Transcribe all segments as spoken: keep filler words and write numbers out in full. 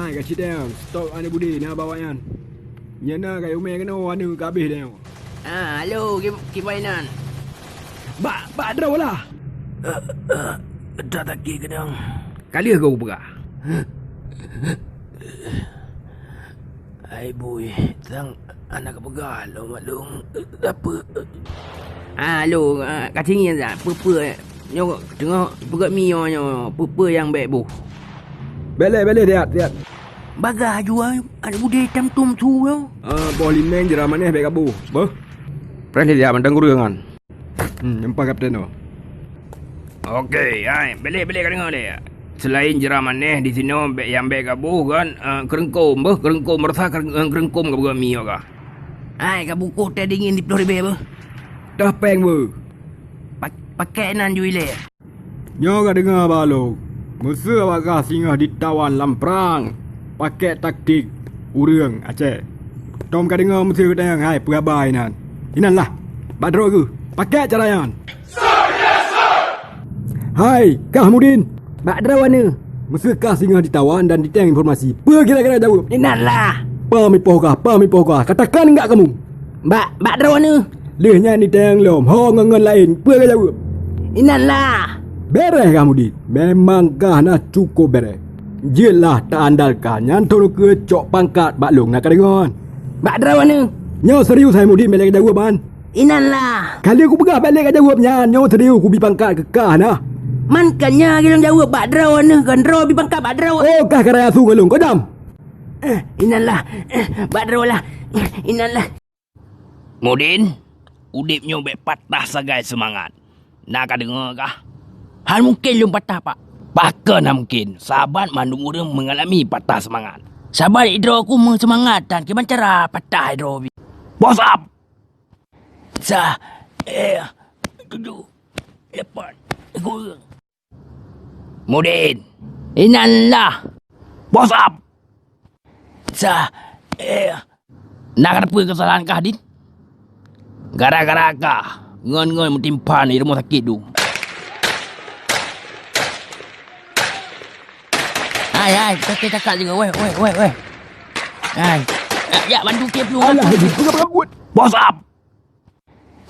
Ka cit nyan, stop aneuk bude na bak awaknyan. Nyan na ka yumè keunoe aneuk ka abéh nyoe. Ah, halo, ki-, kiban inan? Bak, bak droe lah. Eh, eh, dak sakét keudong. Ka lheueh goe peugah. Hai bui, sang aneuk peugah lom, lom, apa? Ah, halo, ah, ka tinggi dah. Peue-peue nyoe teungoh peugöt mie nyoe, peue-peue nyang bèk boh. Bèk lé, bèk lé, siat, siat. Bagah jua aneuk bude tam tum su nyoe. Ah, boh limeng jira manèh bèk gaboh. Beuh. Preh lé siat mantong kureueng nyan. Hmm, nyoe pat kapten nyoe. Oke, hai, bèk lé, bèk lé ka deungö lé. Seulaén jira manèh di sinoe bèk nyang bèk gaboh kan, eh, keureungkôm, beuh, keureungkôm meureusa keureung-, eh, keureungkôm ka peugöt mie nyoe kah. Hai, ka bungkôh teh dingin di ploh ribèe beuh. Tah péng beuh. Pa-, pakèk nan ju ilèe. Nyoe ka deungö bak lôn, meuseu awak gah singoh jitawan lam prang pakèk taktik ureueng Aceh. Tom ka deungö meuseu geutanyong hai peue haba inan. Inan lah, bak droe geuh, pakèk cara nyan. Hai, kah Mudin, bak droe aneuk. Meuseu kah singoh jitawan dan jiteng informasi, peue kira-kira jaweueb? Inan lah. Peumipoh kah, peumipoh kah, katakan enggak kamu? Bak, bak droeneuh. Lheueh nyan jitanyong lom, ho ngon-ngon laén, peue ka jaweueb? Inan lah. Bèrèh kah Mudin, memang kah na cukôp bèrèh. Jeuet lah taandalkan nyan thon ukeue cok pangkat bak lôn na ka deungon. Bak droeneuh. Nyoe serius hai Mudin, bèk lé ka jaweueb man. Inan lah. Ka lheueh kupeugah bèk lé ka jaweueb nyan, nyoe serius kubi pangkat keu kah na. Man ka nyan lôn jaweueb bak droeneuh, kon droe bi pangkat bak droe. Oh, kah ka raya su ngon lôn, kojam. Eh, inan lah. Eh, bak droe lah. Eh, inan lah. Mudin, udép nyoe bèk patah sagai seumangat. Na ka deungö kah? Hana mungken lôn patah, Pak. Pakon hana mungken? Saban mandum ureueng meungalami patah seumangat. Saban droe ku meuseumangat tan kiban cara patah droe bi. Bos ap! Sa, eh, tujoh, lapan, kureueng. Mudin. Inan lah. Bos ap! Sa, eh. Na ka teupeu keusalahan kah, Din? Gara-gara kah ngon-ngon meutimpan di rumoh sakét dum. Hai, hai, cakap-cakap juga, weh, weh, weh, weh. Hai. Ya, ya, bantu ke peluang. Alah, Din, peugah-peugah buet. Bos ap!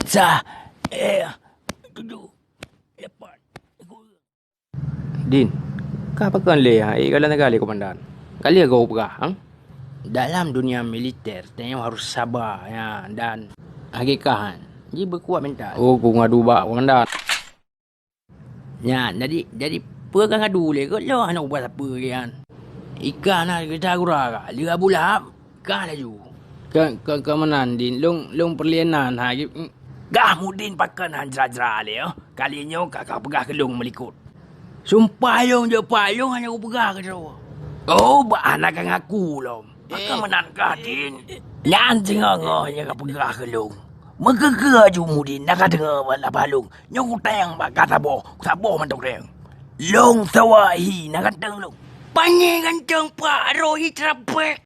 Sa, eh, tujoh, lapan, kureueng. Din, kah pakon lé, ha, eh, galak-galak lé komandan. Ka lheueh goe peugah, ha? Dalam dunia militer, tanyoe harus saba, ya, dan hakikah, ha, ji beukuat mental. Oh, ku ngadu bak komandan. Nyan, jadi, jadi peue ka ngadu lé, keu lôn hana ubah sapeue lé nyan. Ikan na kita gura ka, lheueh Abu Lahab. Kah laju. Ka, ka, ka meunan, Din. Lôn, lôn peureulèe nan, ha, gib-, gah Mudin pakon han jra-jra lé, oh. Kali nyoe ka, ka peugah keu lôn meulikot. Sumpah lôn jeuet, Pak, lôn hana kupeugah keu droe. Oh, bah hana ka ngaku lom. Pakon meunan kah, Din? Nyan singoh-ngoh nyang ka peugah keu lôn. Meukeukeu aju Mudin, na ka deungö bak laba lôn. Nyoe kuteng bak ka saboh, saboh mantong teng. Lôn sawa hi na ganteng lôn. Panyang ganteng, Pak, roh hi trapek.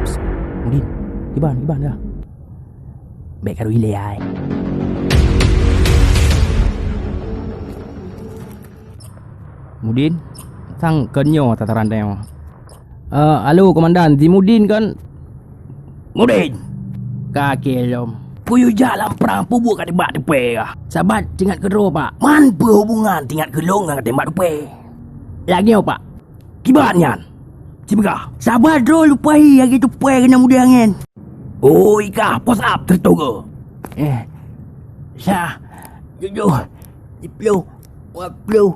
Psst, Mudin, kiban, kiban dah. Bèk karu ilèe ai. Mudin, sang kon nyoe tataran tanyoe. Eh, halo, Komandan, si Mudin kon? Mudin! Ka keu lom. Kuyue jak lam prang peubuet ka tembak tupée kah. Saban teuingat keudroe, Pak. Man peue hubungan teuingat keu lôn ngon tembak tupée? Lagèe nyoe, Pak. Kiban nyan. Sipeugah, saban droe lupahi lagèe tupée keunan mudeh angén. Oi kah, pos ap teutoga. Eh. Sa, tujoh, siploh, dua ploh,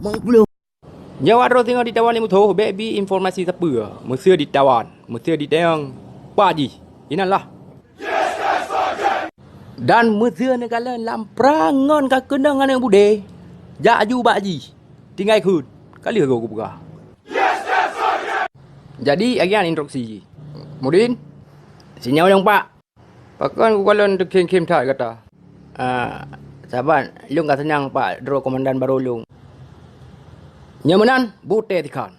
limong ploh. Nyoe droe singoh ditawan lé musoh, bèk bi informasi sapeue. Meuseu ditawan, meuseu ditanyong, Pak jih, inan lah. Dan meuseu neukalon lam prang ngon ka keunong aneuk budé, jak aju bak jih, tinggai kheun, ka lheueh goe kupeugah. Jadi, agian instruksi jih. Mudin, sinyoe lôn, Pak. Pakon kukalon teukhém-khém that gata? Ah, saban, lôn ka seunang, Pak, droe komandan barô lôn. Nyoe meunan, butée tikhan.